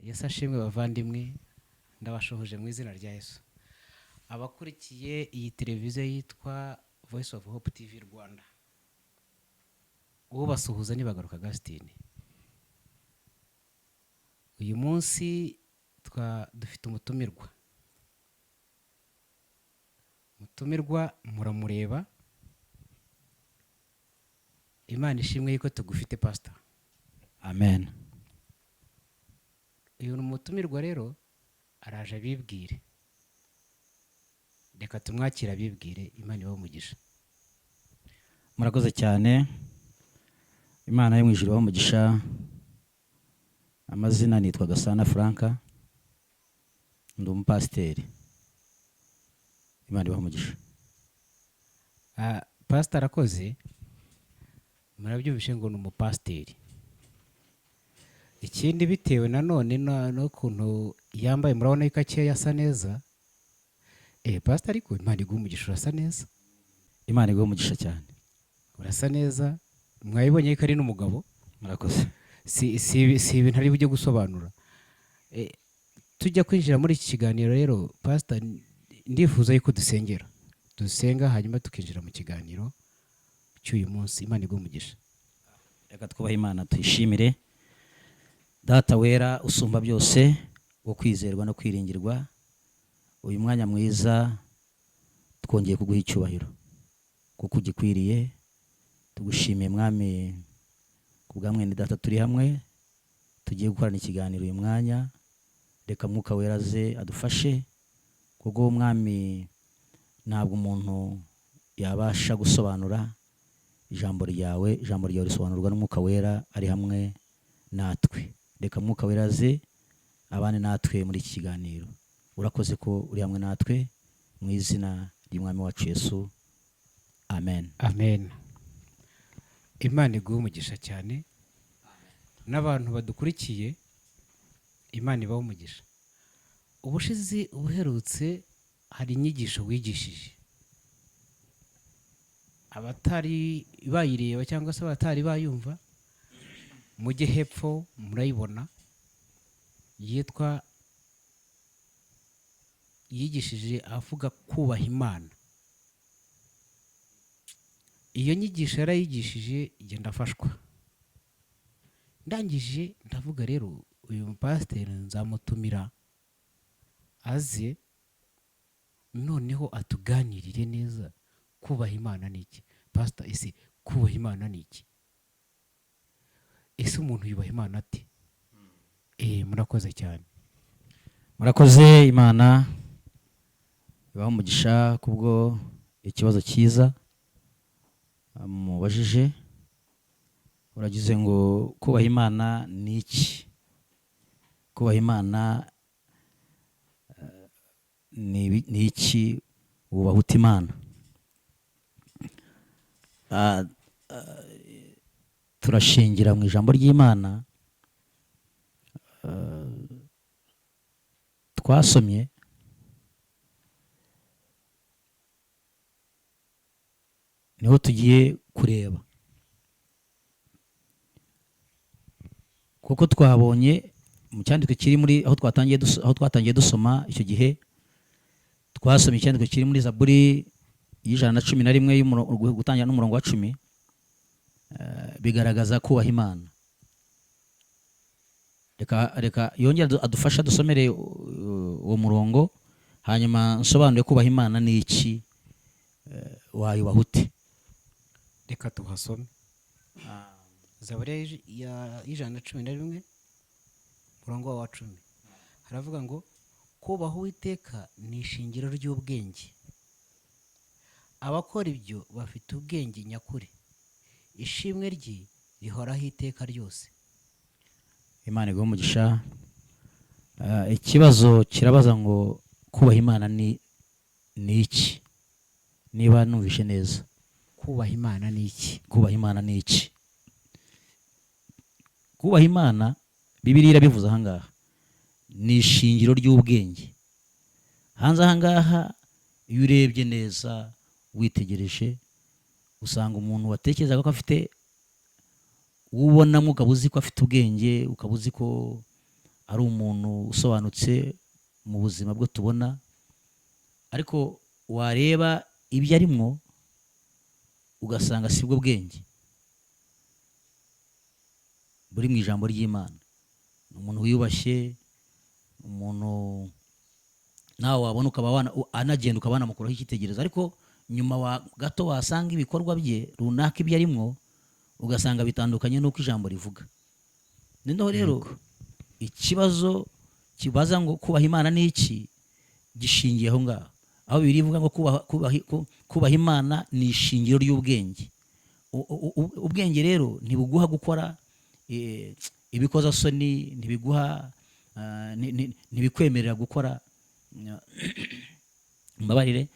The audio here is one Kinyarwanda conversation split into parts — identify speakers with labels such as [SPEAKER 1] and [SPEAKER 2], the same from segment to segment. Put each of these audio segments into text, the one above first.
[SPEAKER 1] Yesu ashimwe bavandimwe, ndabashohoje mu izina rya Yesu. Abakurikiye iyi televiziyo yitwa Voice of Hope TV Rwanda, ubasuhuza ni Bagaruka Augustine. Uyu munsi dufite umutumirwa. Umutumirwa muramureba. Imana ishimwe yuko tugufite, Pastor.
[SPEAKER 2] Amen.
[SPEAKER 1] Uyu ni umutumirwa rero, araje abibwire. Reka tumwakire abibwire. Imana ibahe umugisha.
[SPEAKER 2] Murakoze cyane. Imana yo mu ijuru ibahe umugisha. Amazina nitwa Gasana Franka, ndi umupasiteri. Imana ibahe umugisha.
[SPEAKER 1] Ah, Pastor arakoze. Murabyumvishe ngo ni umupasiteri. Ikindi, bitewe nanone n'ukuntu yambaye, murabona yuko akeye, asa neza. Pastor, ariko Imana iguhe umugisha, urasa neza.
[SPEAKER 2] Imana iguhe umugisha cyane.
[SPEAKER 1] Urasa neza, mwabibonye yuko ari n'umugabo.
[SPEAKER 2] Murakoze.
[SPEAKER 1] Si ibintu ari bujye gusobanura. Tujya kwinjira muri iki kiganiro rero, Pastor, ndifuza yuko dusengera, dusenga, hanyuma tukinjira mu kiganiro cy'uyu munsi. Imana iguhe umugisha.
[SPEAKER 2] Reka twubahe Imana, tuyishimire. Data wera usumba byose, wo kwizerwa no kwiringirwa, uyu mwanya mwiza twongeye kuguha icyubahiro kuko ugikwiriye. Tugushimiye, Mwami, ku bwa mwene data turi hamwe tugiye gukorana ikiganiro uyu mwanya. Reka Mwuka Wera aze adufashe, kuko Mwami, ntabwo umuntu yabasha gusobanura ijambo ryawe. Ijambo ryawe risobanurwa n'Umwuka Wera ari hamwe natwe. Reka Mwuka Wera aze abane natwe muri iki kiganiro. Urakoze ko uri hamwe natwe. Mu izina ry'Umwami wacu Yesu, amen.
[SPEAKER 1] Amen. Imana iguhe umugisha cyane. N'abantu badukurikiye, Imana ibahe umugisha. Ubushize ubuherutse hari inyigisho wigishije. Abatari bayireba cyangwa se abatari bayumva, mujye hepfo murayibona, yitwa yigishije avuga kubaha Imana. Iyo nyigisho yarayigishije, igenda afashwa. Ndangije ndavuga rero, uyu mupasiteri nzamutumira aze noneho atuganirire neza. Kubaha Imana ni iki, Pasita? Ese kubaha Imana ni iki? Ese umuntu yubaha Imana ate? Murakoze cyane.
[SPEAKER 2] Murakoze. Imana ibahe umugisha kubwo ikibazo cyiza mubajije. Uragize ngo kubaha Imana ni iki? Kubaha Imana ni iki? Wubaha ute Imana? Turashingira mu ijambo ry'Imana twasomye. Niho tugiye kureba, kuko twabonye mu cyanditswe kiri muri aho twatangiye dusoma. Icyo gihe twasomye icyanditswe kiri muri Zaburi y'111, gutangira n'umurongo wa 10, bigaragaza kubaha Imana. Reka yongere adufashe, adusomere uwo murongo, hanyuma nsobanure kubaha Imana ni iki, wayubaha ute.
[SPEAKER 1] Reka tuhasome. Zaburi y'111, umurongo wa 10, haravuga ngo: "Kubaha Uwiteka ni ishingiro ry'ubwenge, abakora ibyo bafite ubwenge nyakuri. Ishimwe rye rihoraho iteka ryose."
[SPEAKER 2] Imana iguhe umugisha. Ikibazo kirabaza ngo kubaha Imana ni iki, niba numvishe neza.
[SPEAKER 1] Kubaha Imana ni iki?
[SPEAKER 2] Kubaha Imana ni iki? Kubaha Imana, Bibiliya irabivuze ahangaha, ni ishingiro ry'ubwenge. Hanze ahangaha, iyo urebye neza, witegereje, usanga umuntu watekerezaga ko afite, ubonamo ukaba uzi ko afite ubwenge, ukaba uzi ko Ari umuntu usobanutse mu buzima bwo tubona, ariko wareba ibyo arimwo ugasanga sibwo bwenge buri mu ijambo ry'Imana. Ni umuntu wiyubashye, umuntu nawe wabona ukaba anagenda ukaba wanamukuraho icyitegererezo, ariko nyuma wa gato wasanga ibikorwa bye runaka, ibyo arimwo, ugasanga bitandukanye n'uko ijambo rivuga. Noneho rero ikibazo kibaza ngo kubaha Imana ni iki, gishingiye aho ngaho, aho Bibiliya ivuga ngo kubaha Imana ni ishingiro ry'ubwenge. Ubwenge rero ntibiguha gukora ibikozasoni, ntibiguha ntibikwemerera gukora, mbabarire,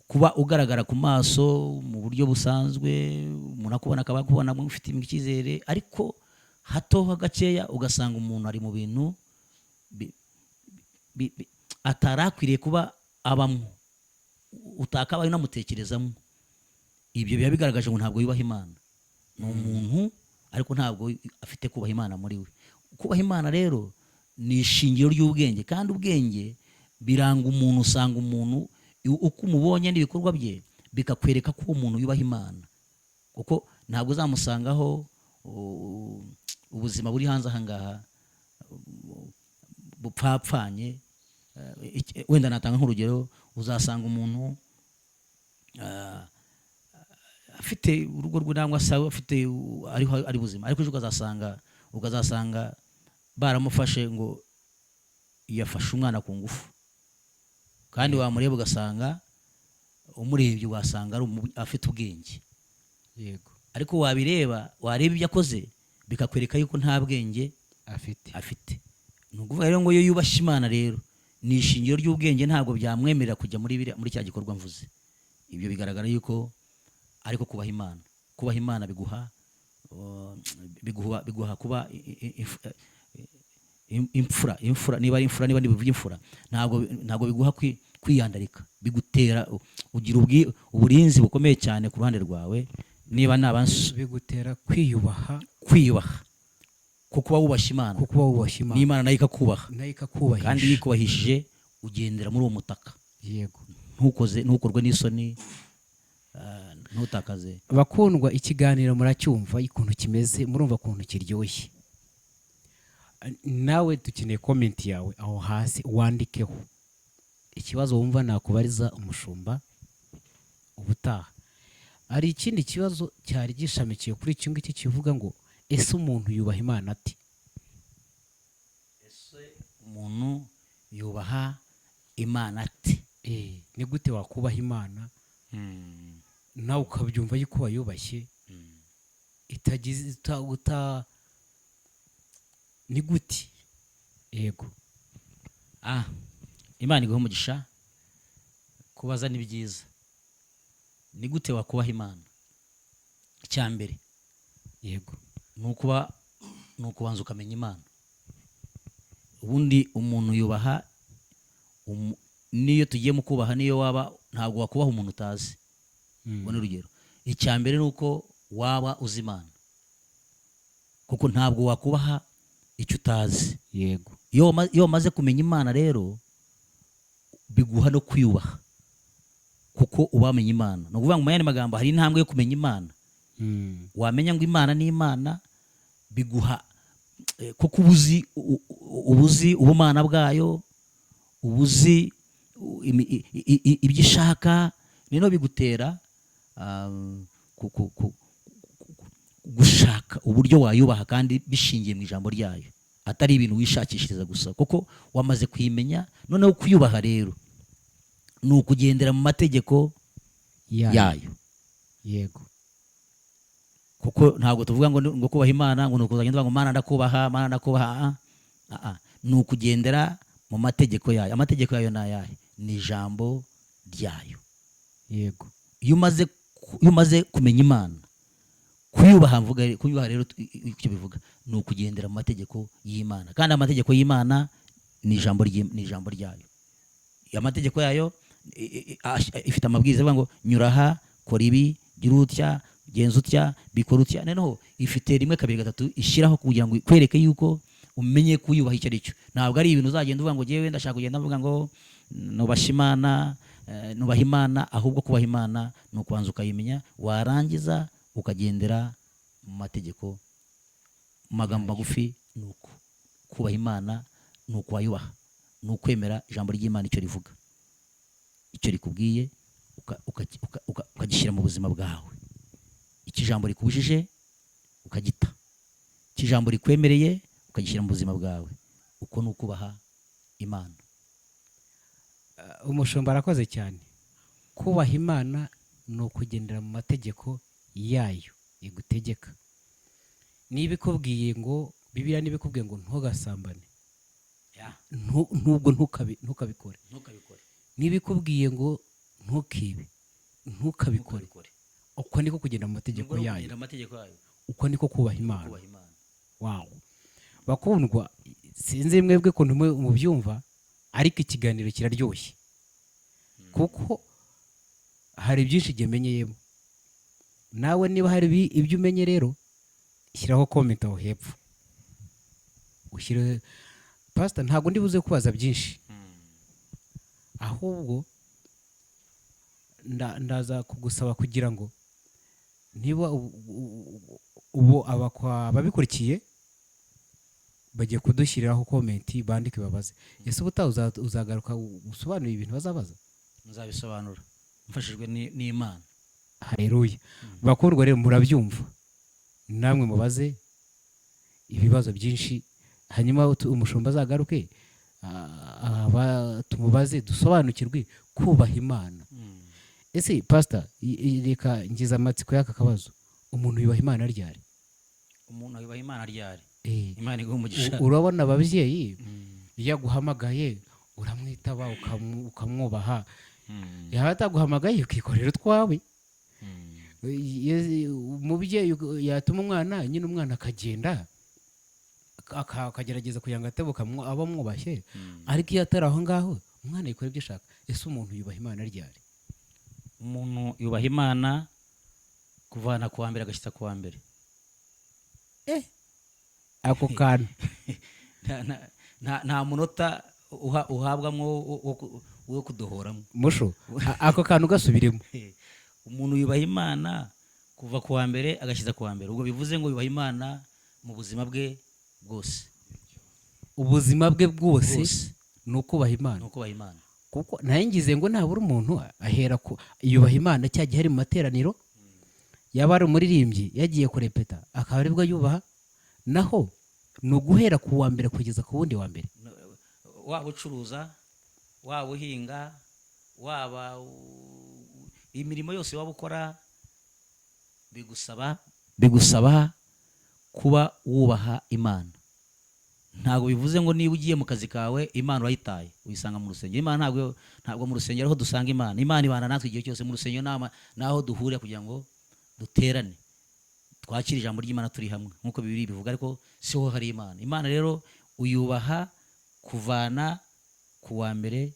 [SPEAKER 2] kuba ugaragara ku maso mu buryo busanzwe, umuntu akubona akaba akubona ufite icyizere, ariko hato gakeya ugasanga umuntu ari mu bintu atari akwiriye kuba abamwo, utakabaye unamutekerezamo. Ibyo biba bigaragaje ngo ntabwo yubaha Imana. Ni umuntu, ariko ntabwo afite kubaha Imana muri we. Kubaha Imana rero ni ishingiro ry'ubwenge, kandi ubwenge biranga umuntu. Usanga umuntu uko umubonye n'ibikorwa bye bikakwereka ko uwo muntu yubaha Imana, kuko ntabwo uzamusangaho ubuzima buri hanze aha ngaha bupfapfanye. Wenda natanga nk'urugero: uzasanga umuntu afite urugo rwe, cyangwa se afite ariho ari buzima, ariko ejo ukazasanga baramufashe ngo yafashe umwana ku ngufu, kandi wamureba ugasanga, umurebye wasanga ari afite ubwenge. Ariko wabireba, wareba ibyo akoze, bikakwereka yuko nta bwenge
[SPEAKER 1] afite.
[SPEAKER 2] Afite. Ni ukuvuga rero ngo iyo yubashye Imana rero ni ishingiro ry'ubwenge, ntabwo byamwemerera kujya muri cya gikorwa mvuze. Ibyo bigaragara yuko ariko kubaha Imana, kubaha Imana biguha kuba imfura, imfura niba ari imfura, niba nibivuga imfura, ntabwo biguha kwiyandarika, bigutera ugira uburinzi bukomeye cyane ku ruhande rwawe, niba naba
[SPEAKER 1] Bigutera kwiyubaha.
[SPEAKER 2] Kwiyubaha kuko uba wubashye Imana.
[SPEAKER 1] Kuko uba wubashye Imana.
[SPEAKER 2] N'Imana nayo ikakubaha.
[SPEAKER 1] Nayo ikakubahisha.
[SPEAKER 2] Kandi iyo ikubahishije ugendera muri uwo mutaka, ntukorwe n'isoni, ntutakaze.
[SPEAKER 1] Bakundwa, ikiganiro muracyumva ukuntu kimeze, murumva ukuntu kiryoshye. Nawe dukeneye comment yawe aho hasi, wandikeho ikibazo wumva nakubariza umushumba ubutaha. Hari ikindi kibazo cyari gishamikiye kuri iki ngiki kivuga ngo: ese umuntu yubaha Imana ate?
[SPEAKER 2] Ese umuntu yubaha Imana ate?
[SPEAKER 1] Ni gute wakubaha Imana nawe ukabyumva yuko wayubashye, itagize ni gute? Yego.
[SPEAKER 2] Imana iguhe umugisha. Kubaza ni byiza. Ni gute wakubaha Imana? Icya mbere ni ukubanza ukamenya Imana. Ubundi umuntu yubaha niyo tugiye mu kubaha, niyo waba, ntabwo wakubaha umuntu utazi. Ubwo ni urugero. Icya mbere ni uko waba uzi Imana, kuko ntabwo wakubaha icyo utazi. Iyo wamaze kumenya Imana rero biguha no kwiyubaha, kuko uba wamenye Imana. Ni ukuvuga ngo mu yandi magambo hari intambwe yo kumenya Imana. Wamenya ngo Imana ni Imana, biguha kuko uba uzi ubumana bwayo, uba uzi ibyo ishaka. Rero bigutera gushaka uburyo wayubaha, kandi bishingiye mu ijambo ryayo, atari ibintu wishakishiriza gusa, kuko wamaze kuyimenya. Noneho kuyubaha rero ni ukugendera mu mategeko
[SPEAKER 1] yayo.
[SPEAKER 2] Yayo. Kuko ntabwo tuvuga ngo kubaha Imana ngo ni ukuzagenda uvuga ngo "Mana ndakubaha, Mana ndakubaha." Ah, ah, ah. Ni ukugendera mu mategeko yayo. Amategeko yayo ni ayahe? Ni ijambo ryayo. Iyo umaze kumenya Imana, kuyubaha, mvuga kuyubaha rero, icyo bivuga ni ukugendera mu mategeko y'Imana, kandi amategeko y'Imana ni ijambo ryayo. Amategeko yayo ifite amabwiriza avuga ngo nyura aha, kora ibi, gira utya, genza utya, bikora utya. Noneho ifite rimwe, kabiri, gatatu ishyiraho kugira ngo ikwereke yuko Umenye kuyubaha icyo ari cyo. Ntabwo ari ibintu uzagenda uvuga ngo ngewe ndashaka kugenda mvuga ngo nubashye Imana, nubaha Imana. Ahubwo kubaha Imana ni ukubanza ukayimenya, warangiza ukagendera mu mategeko. Mu magambo magufi, ni uko kubaha Imana ni ukuwayubaha, ni ukwemera ijambo ry'Imana icyo rivuga, icyo rikubwiye ukagishyira mu buzima bwawe. Icyo ijambo rikubujije ukagita, icyo ijambo rikwemereye ukagishyira mu buzima bwawe. Uko ni ukubaha Imana.
[SPEAKER 1] Umushumba arakoze cyane. Kubaha Imana ni ukugendera mu mategeko yayo igutegeka. Niba ikubwiye ngo, Bibiliya niba ikubwiye ngo ntugasambane, ntubwo ntukabikore.
[SPEAKER 2] Ntukabikore.
[SPEAKER 1] Niba ikubwiye ngo ntukibe, ntukabikore.
[SPEAKER 2] Ntukabikore.
[SPEAKER 1] Uko niko kugenda mu mategeko
[SPEAKER 2] Nubwo ari
[SPEAKER 1] yayo.
[SPEAKER 2] ukugendera mu mategeko yayo.
[SPEAKER 1] Uko niko kubaha Imana.
[SPEAKER 2] Kubaha Imana.
[SPEAKER 1] Wawu, bakundwa, sinzi mwebwe ukuntu mubyumva, ariko ikiganiro kiraryoshye kuko hari byinshi igihe menyeyemo. Nawe niba hari ibyo umenye rero, shyiraho comment aho hepfo ushyire. Pasita, ntabwo ndi buze kubaza byinshi, ahubwo ndaza kugusaba kugira ngo niba ubu ababikurikiye bagiye kudushyiriraho comment, bandike babaze. Ese ubutaha uzagaruka usobanure ibintu bazabaza?
[SPEAKER 2] Nzabisobanura mfashijwe n'Imana.
[SPEAKER 1] Hareruya! Bakundwa rero, murabyumva, namwe mubaze ibibazo byinshi, hanyuma umushumba azagaruke, tumubaze dusobanukirwe kubaha Imana. Ese pasita, reka ngize amatsiko y'aka kabazo: umuntu yubaha Imana ryari?
[SPEAKER 2] Umuntu yubaha Imana ryari?
[SPEAKER 1] Eh.
[SPEAKER 2] Imana iguha umugisha.
[SPEAKER 1] Urabona ababyeyi, iyo aguhamagaye uramwitaba, ukamwubaha. Yaba ataguhamagaye ukikorera utwawe. Umubyeyi yatuma umwana nyine, umwana akagenda akagerageza kugira ngo atebuka aba amwubashye. Ariko iyo atari aho ngaho, umwana yikora ibyo ashaka. Ese umuntu yubaha Imana ryari?
[SPEAKER 2] Umuntu yubaha Imana kuvana ku wa mbere agashyitsa ku wa mbere.
[SPEAKER 1] Ako kantu.
[SPEAKER 2] Nta munota uhabwamo wo kudohoramo.
[SPEAKER 1] Musho, ako kantu gasubiremo.
[SPEAKER 2] Umuntu yubaha Imana kuva ku wa mbere agashyiza ku wa mbere. Ubwo bivuze ngo yubaha Imana mu buzima bwe bwose.
[SPEAKER 1] Ubuzima bwe bwose.
[SPEAKER 2] Bwose.
[SPEAKER 1] Ni ukubaha Imana.
[SPEAKER 2] Ni ukubaha Imana.
[SPEAKER 1] Kuko ngize ngo nabura umuntu ahera ku yubaha Imana cya gihe ari mu materaniro, yaba ari umuririmbyi yagiye kurepeta, akaba aribwo yubaha. Naho ni uguhera ku wa mbere kugeza ku wundi wa mbere.
[SPEAKER 2] Waba ucuruza, waba uhinga, waba imirimo yose waba ukora, bigusaba kuba wubaha Imana. Ntabwo bivuze ngo niba ugiye mu kazi kawe Imana urayitaye, uyisanga mu rusengero. Imana ntabwo mu rusengero aho dusanga Imana. Imana ibana natwe igihe cyose. Mu rusengero naho duhurira kugira ngo duterane, twakire ijambo ry'Imana turi hamwe nk'uko Bibiliya bivuga, ariko siho hari Imana. Imana rero uyubaha kuvana ku wa mbere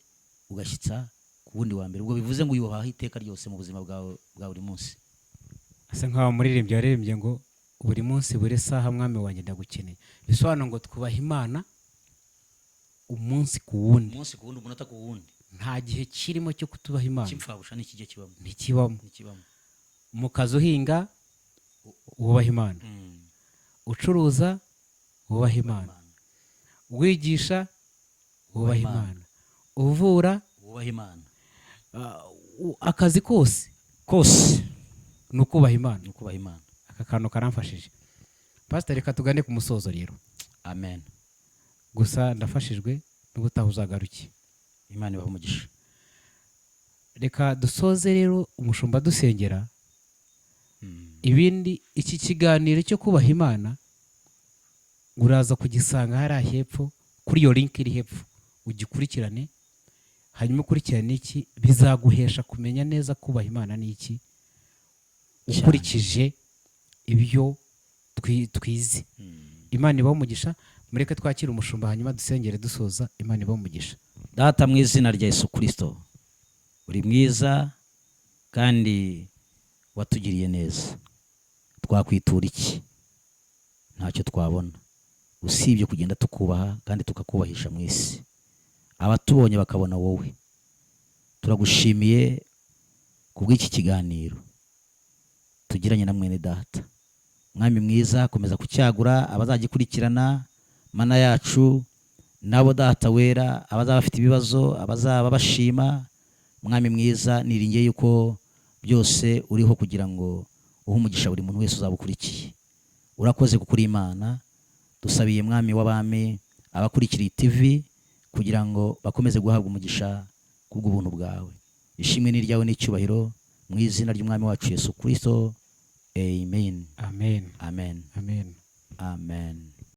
[SPEAKER 2] ugashyitsa ku wundi wa mbere. Ubwo bivuze ngo uyubaha iteka ryose mu buzima bwawe bwa buri munsi.
[SPEAKER 1] Asa nkaho umuririmbyi waririmbye ngo buri munsi, buri saha, mwami wanjye ndagukeneye. Bisobanura ngo twubaha Imana umunsi ku wundi.
[SPEAKER 2] Umunsi ku wundi, umunota ku wundi.
[SPEAKER 1] Nta gihe kirimo cyo kutubaha Imana.
[SPEAKER 2] Cy'imfabusha ntikijya kibamo.
[SPEAKER 1] Ntikibamo.
[SPEAKER 2] Ntikibamo.
[SPEAKER 1] Mu kazi uhinga wubaha Imana, ucuruza wubaha Imana, wigisha wubaha
[SPEAKER 2] Imana.
[SPEAKER 1] Imana, uvura
[SPEAKER 2] wubaha Imana.
[SPEAKER 1] Akazi kose
[SPEAKER 2] kose
[SPEAKER 1] ni ukubaha Imana.
[SPEAKER 2] Ni ukubaha Imana.
[SPEAKER 1] Aka kantu karamfashije, pasiteri. Reka tugane ku musozo rero.
[SPEAKER 2] Amen.
[SPEAKER 1] Gusa ndafashijwe, n'ubutaha uzagaruke.
[SPEAKER 2] Imana ibahe umugisha.
[SPEAKER 1] Reka dusoze rero, umushumba dusengera. Ibindi, iki kiganiro cyo kubaha Imana uraza kugisanga hariya hepfo kuri iyo link iri hepfo, ugikurikirane. Hanyuma ukurikirane iki, bizaguhesha kumenya neza kubaha Imana ni iki ukurikije ibyo twize. Imana ibahe umugisha. Mureke twakire umushumba, hanyuma dusengere dusoza. Imana ibahe umugisha.
[SPEAKER 2] Data, mu izina rya Yesu Kirisito, uri mwiza kandi watugiriye neza. Twakwitura iki? Ntacyo twabona. Usibye kugenda tukubaha kandi tukakubahisha mu isi, abatubonye bakabona wowe. Turagushimiye kubw'iki kiganiro tugiranye na mwene data. Mwami mwiza, komeza kucyagura abazagikurikirana. Mana yacu, nabo Data wera, abazaba bafite ibibazo, abazaba bashima, Mwami mwiza, niringiye yuko byose uriho kugira ngo uhe umugisha buri muntu wese uzaba ukurikiye. Urakoze kuko uri Imana. Dusabiye, Mwami w'abami, abakurikira iyi TV kugira ngo bakomeze guhabwa umugisha kubw'ubuntu bwawe. Ishimwe ni iryawe n'icyubahiro, mu izina ry'Umwami wacu Yesu Kristo, amen.
[SPEAKER 1] Amen.
[SPEAKER 2] Amen.
[SPEAKER 1] Amen.
[SPEAKER 2] Amen.